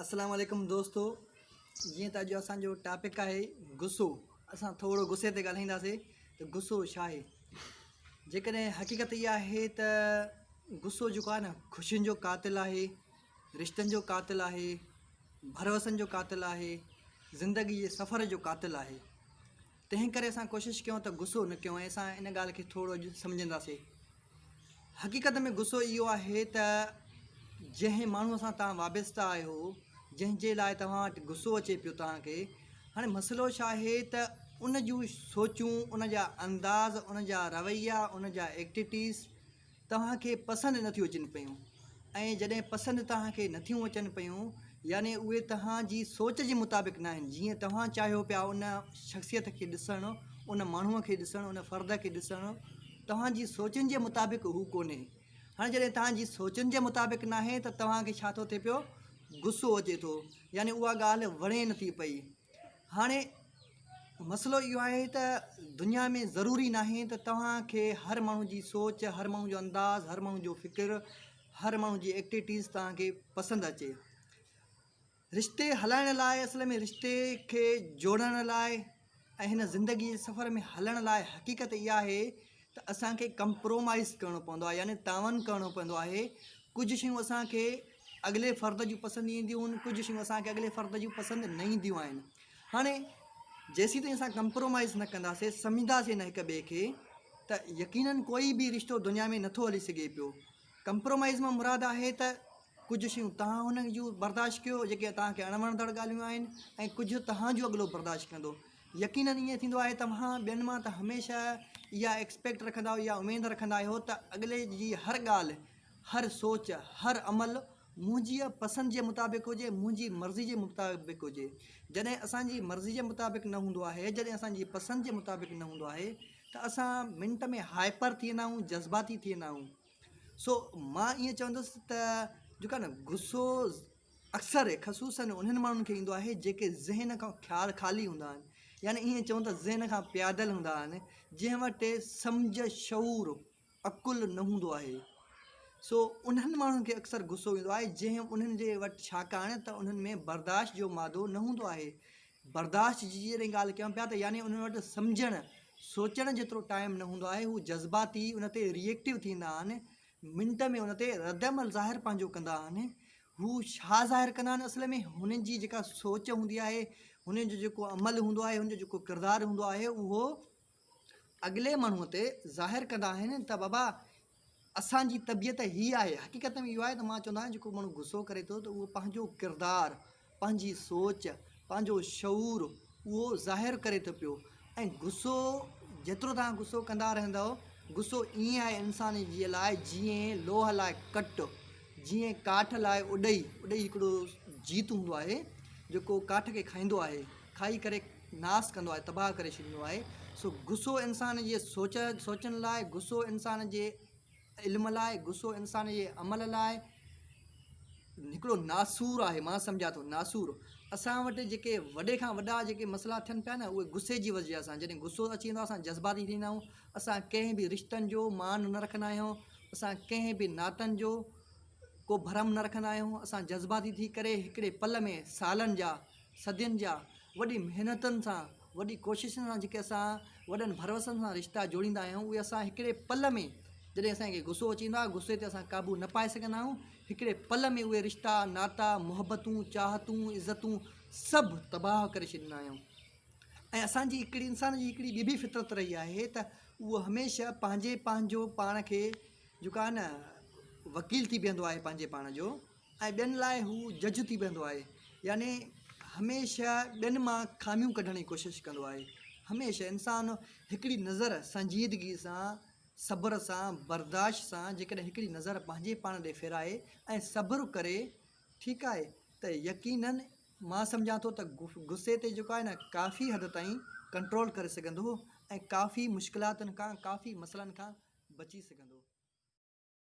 اسلام عليڪم دوستو جيئن ته اڄ اسان جو ٽاپڪ آهي غصو اسان ٿورو غصي تي ڳالهائينداسي ته غصو ڇا آهي جيڪڏهن حقيقت اها آهي ته غصو جيڪو آهي نه خوشين جو قاتل آهي رشتن جو قاتل آهي ڀروسن جو قاتل آهي زندگي جي سفر جو قاتل آهي تنهن ڪري اسان ڪوشش ڪيون ته غصو نه ڪيون ۽ اسان ان ڳالهه کي ٿورو اڄ سمجهنداسي حقيقت ۾ غصو اهو آهي ته جنهن ماڻهوء سان توهان وابسته آهيو، جنهن جي لاء توهان وٽ غصو اچي پيو توهان کي، هاڻي مسئلو ڇا آهي ته ان جون سوچون، ان جا انداز، ان جا رويا، ان جا ايڪٽيوٽيز توهان کي پسند نٿيون اچن پيون ۽ جڏهن پسند توهان کي نٿيون اچن پيون يعني اهي توهان جي سوچ جي مطابق ناهن جيئن توهان چاهيو پيا ان شخصيت کي ڏسڻ، ان ماڻهوء کي ڏسڻ، ان فرد کي ڏسڻ، توهان جي سوچن جي مطابق هو ڪونهي. هاڻي جڏهن توهان جي سوچن جي مطابق ناهي ته توهان کي ڇا ٿو ٿئي پيو؟ غصو اچي ٿو يعني اها ڳالهه وڻي نٿي پئي. هاڻي مسئلو اهو آهي ته دنيا ۾ ضروري ناهي ته توهان کي هر ماڻهو جي سوچ، هر ماڻهو جو انداز، هر ماڻهو جو فڪر، هر ماڻهو جي ايڪٽيوٽيز توهان کي پسند اچي. رشتي هلائڻ لاء اصل ۾ رشتي کي جوڙڻ لاء ۽ هن زندگي جي سفر ۾ هلڻ لاء حقيقت اها آهي ته اسان کي ڪمپرومائز ڪرڻو پوندو آهي يعني تعاون ڪرڻو پوندو آهي ڪجهه شيون اسان کي اڳلي فرد جون پسند اينديون آهن ڪجهه شيون اسان کي اڳلي فرد جون پسند نه اينديون آهن هاڻي جيسين تائين اسان ڪمپرومائز نه ڪنداسين سمجهنداسين نه هڪ ٻئي کي ته يقينن ڪوئي به رشتو دنيا ۾ نٿو هلي سگهي پيو ڪمپرومائيز مان مراد آهي ته ڪجهه شيون توهان هن جون برداشت ڪيو جيڪي توهان کي اڻوڻندڙ ڳالهيون آهن ۽ ڪجهه توهان جو اڳلو برداشت ڪندو. يقينن ائين ٿيندو آهي توهان ٻين مان ته هميشه اها ايڪسپيڪٽ رکندا آهيو يا اميد رکندا آهيو ته اڳلي جي هر ڳالهه، هر سوچ، هر عمل منهنجي پسند جي مطابق هجي، منهنجي مرضي جي مطابق هجي. جڏهن اسان جي مرضي جي مطابق نه هوندو آهي، جڏهن اسان جي پسند جي مطابق نه هوندو آهي ته اسان منٽ ۾ هائپر ٿي ويندا آهيون، جذباتي ٿي ويندا آهيون. سو مان ائين چوندس ته جيڪو آهي نه غصو اڪثر خصوصن انهن ماڻهن کي ايندو آهي جيڪي ذهن کان خيال خالي هوندا آهن يعني ائين چئون ته ذهن کان پيادل هوندا آهن جنهن وٽ سمجهه شعور عقل نه هوندو آهي سو انهن ماڻهن کي اڪثر غصو ايندو آهي جنهن انهن جي وٽ ڇاڪاڻ ته انهن ۾ برداشت جو مادو نه هوندو آهي برداشت جي جڏهن ڳالهه ڪيون پيا ته يعني انهن وٽ سمجهڻ سوچڻ جيترو ٽائيم نه هوندو آهي هو جذباتي ان تي ريئيڪٽو ٿيندا آهن منٽ ۾ ان تي رد عمل ظاهر پنهنجو ڪندا آهن هو ڇا ظاهر ڪندا آهن اصل ۾ هنن جي جيڪا سوچ هوندي آهي هنن جو جيڪو عمل هوندو آهي هن جو جيڪو ڪردار هوندو آهي اهو اڳلي ماڻهوء تي ظاهر ڪندا آهن ته بابا اسان جي طبيعت هي آهي حقيقت ۾ اهو آهي ته مان چوندو آهيان جيڪو ماڻهو غصو ڪري ٿو ته اهو پنهنجو ڪردار پنهنجي سوچ پنهنجو شعور اهو ظاهر ڪري ٿو پيو ۽ غصو جيترو توهان غصو ڪندا رهندؤ غصو ائين آهي انسان جي لاء جيئن لوهه لاء ڪٽ جيئن ڪاٺ لاء اڏئي اڏئي هڪڙو جيت هوندو آهي جيڪو ڪاٺ کي کائيندو آهي کائي ڪري ناس ڪندو آهي تباهه ڪري ڇڏيندو آهي سو غصو انسان جي سوچ سوچڻ لاء غصو انسان جي علم لاء غصو انسان جي عمل لاء هڪڙو ناسور آهي مان سمجهان ٿو ناسور اسان وٽ جيڪي وڏي کان وڏا جيڪي مسئلا ٿين پيا نه اهي غصي جي وجه سان جڏهن غصو اچي ويندو آهي اسان جذباتي ٿيندا آهيون اسان ڪنهن به رشتن جو مان نه رکندا آهيون اسان ڪنهن به ناتن جو ڪو ڀرم نه رکندا آهيون اسان جذباتي ٿي ڪري هڪڙي پل ۾ سالن جا صدين جا وڏي محنتن سان وڏي ڪوششن سان جيڪي اسان وڏن ڀروسن سان رشتا جوڙيندا آهيون اهي اسان هڪڙي پل ۾ جڏهن اسان کي غصو اچي ويندو آهي غصي تي اسان قابو نه پائي سگهندا آهيون هڪڙي پل ۾ اهي رشتا ناتا محبتون چاهتون عزتون سڀ تباهه ڪري ڇڏيندا آهيون ۽ اسان جي هڪڙي انسان جي هڪڙي ٻي به فطرت رهي آهي ته اهو هميشه پنهنجي پنهنجو پاڻ کي جيڪو آهي نه وڪيل ٿي بيهندو آهي پنهنجي پاڻ جو ۽ ٻين لاء هو جج ٿي بيهندو آهي يعني هميشه ٻين مان خاميون ڪڍڻ جي ڪوشش ڪندو آهي هميشه انسان هڪڙي نظر سنجيدگي سان صبر سان برداشت سان جيڪڏهن هڪڙي نظر پنهنجي پاڻ ڏي ڦيرائي ۽ صبر ڪري ٺيڪ آهي ته يقينن مان سمجهان ٿو ته غصي تي جيڪو آهي نه ڪافي حد تائين ڪنٽرول ڪري سگهندو ۽ ڪافي مشڪلاتن کان ڪافي مسئلن کان بچي سگهندو.